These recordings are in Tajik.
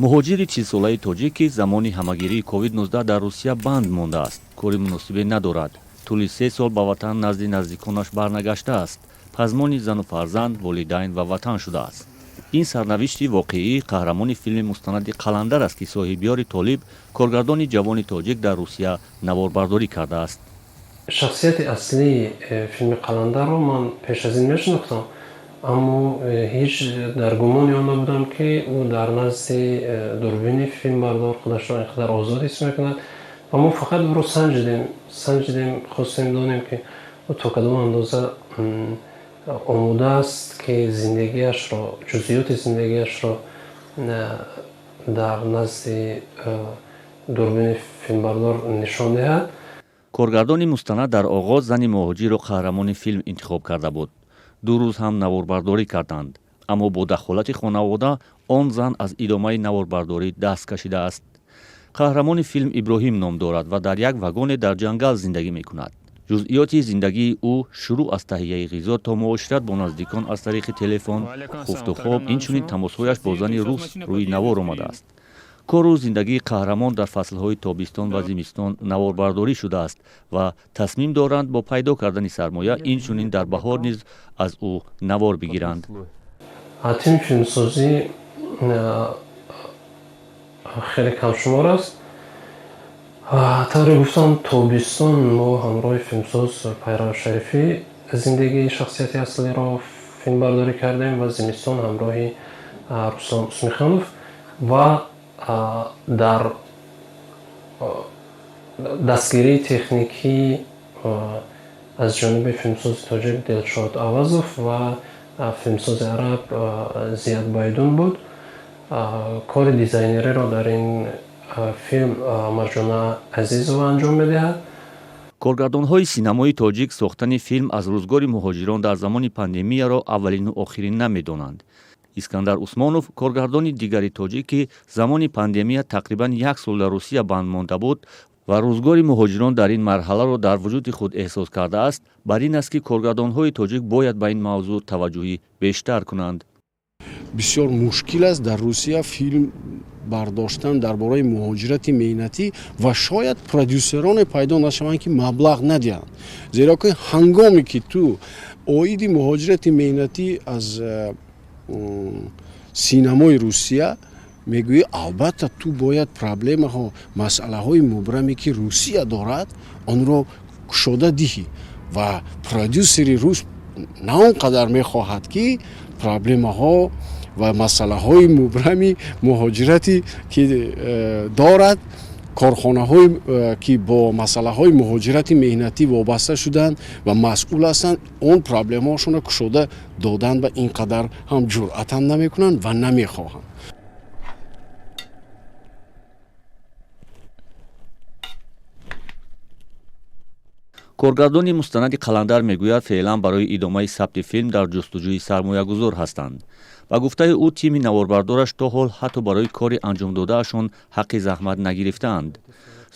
Муҳоҷири 40-солаи тоҷик, ки замони ҳамагирии COVID-19 дар Русия банд мондааст, кори муносибе надорад. Тӯли 3 сол ба ватан назди наздиконаш барнагаштааст. Пазмони зану фарзанд, волидайн ва ватан шудааст. Ин сарнавишти воқеии қаҳрамони филми мустанади «Қаландар» аст, ки Соҳибёри Толиб, коргардони ҷавони тоҷик, дар Русия наворбардорӣ кардааст. Шахсияти аслии филми «Қаландарро» ман пеш аз ин мешинохтам, аммо ҳеҷ дар гумони он набудам, ки ӯ дар назди дурбини филмбардор худашро ин қадар озод ҳис мекунад. Ва мо фақат ӯро санҷидем, хостем донем, ки ӯ то кадом андоза омода аст, ки зиндагиашро, ҷузъиёти зиндагиашро дар назди дурбини филмбардор нишон диҳад. Коргардони мустанад дар оғоз зани муҳоҷирро қаҳрамони филм интихоб карда буд. 2 рӯз ҳам наворбардорӣ карданд, аммо бо дахолати хонавода он зан аз идомаи наворбардорӣ даст кашидааст. Қаҳрамони филм Иброҳим ном дорад ва дар як вагоне дар ҷангал зиндагӣ мекунад. Ҷузъиёти зиндагии ӯ, шурӯъ аз таҳияи ғизо то муошират бо наздикон аз тариқи телефон, хуфтухоб, инчунин тамосҳояш бо зани рус рӯи навор омадааст. Кору зиндагии қаҳрамон дар фаслҳои тобистон ва зимистон наворбардорӣ шудааст ва тасмим доранд бо пайдо кардани сармоя инчунин дар баҳор низ аз ӯ навор бигиранд. Тими филмсозӣ хеле камшумор аст. Тавре гуфтам, тобистон мо ҳамроҳи филмсоз Пайрав Шарифӣ зиндагии шахсияти аслиро филмбардорӣ кардем ва зимистон ҳамроҳи Руслан Усмиханов ва дар дастгирии техникӣ аз ҷониби филмсози тоҷик Дилшод Авазов ва филмсози араб Зияд Байдун буд. Кори дизайнериро дар ин филм Марҷона Азизова анҷом медиҳад. Коргардонҳои синамои тоҷик сохтани филм аз рӯзгори муҳоҷирон дар замони пандемияро аввалину охирин намедонанд. Искандар Усмонов, коргардони дигари тоҷик, ки замони пандемия тақрибан як сол дар Русия банд монда буд ва рӯзгори муҳоҷирон дар ин марҳаларо дар вуҷуди худ эҳсос кардааст, бар ин аст, ки коргардонҳои тоҷик бояд ба ин мавзӯъ таваҷҷӯҳи бештар кунанд. Бисёр мушкил аст дар Русия филм бардоштан дар бораи муҳоҷирати меҳнатӣ ва шояд продюсероне пайдо нашаванд, ки маблағ надиҳанд, зеро ки ҳангоме ки ту оиди муҳоҷирати меҳнатӣ аз синамои Русия мегӯӣ, албатта, ту бояд проблемаҳо, масъалаҳои мубраме, ки Русия дорад, онро кушода диҳӣ ва продюсери рус на он қадар мехоҳад, ки проблемаҳо ва масъалаҳои мубрами муҳоҷирате, ки дорад, корхонаҳое, ки бо масъалаҳои муҳоҷирати меҳнатӣ вобаста шуданд ва масъул ҳастанд, он проблемаҳошонро кушода додан ба ин қадар ҳам ҷуръатам намекунанд ва намехоҳанд. Коргардони мустанади «Қаландар» мегӯяд, феълан барои идомаи сабти филм дар ҷустуҷӯи сармоягузор ҳастанд. Ба гуфтаи ӯ, тими наворбардораш то ҳол ҳатто барои кори анҷомдодаашон ҳаққи заҳмат нагирифтаанд.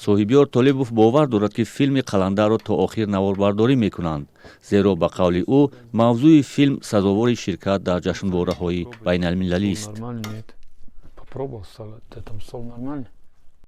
Соҳибёр Толибов бовар дорад, ки филми «Қаландарро» то охир наворбардорӣ мекунанд, зеро, ба қавли ӯ, мавзӯи филм сазовори ширкат дар ҷашнвораҳои байналмилалист. Попробовал, там сол нормальный.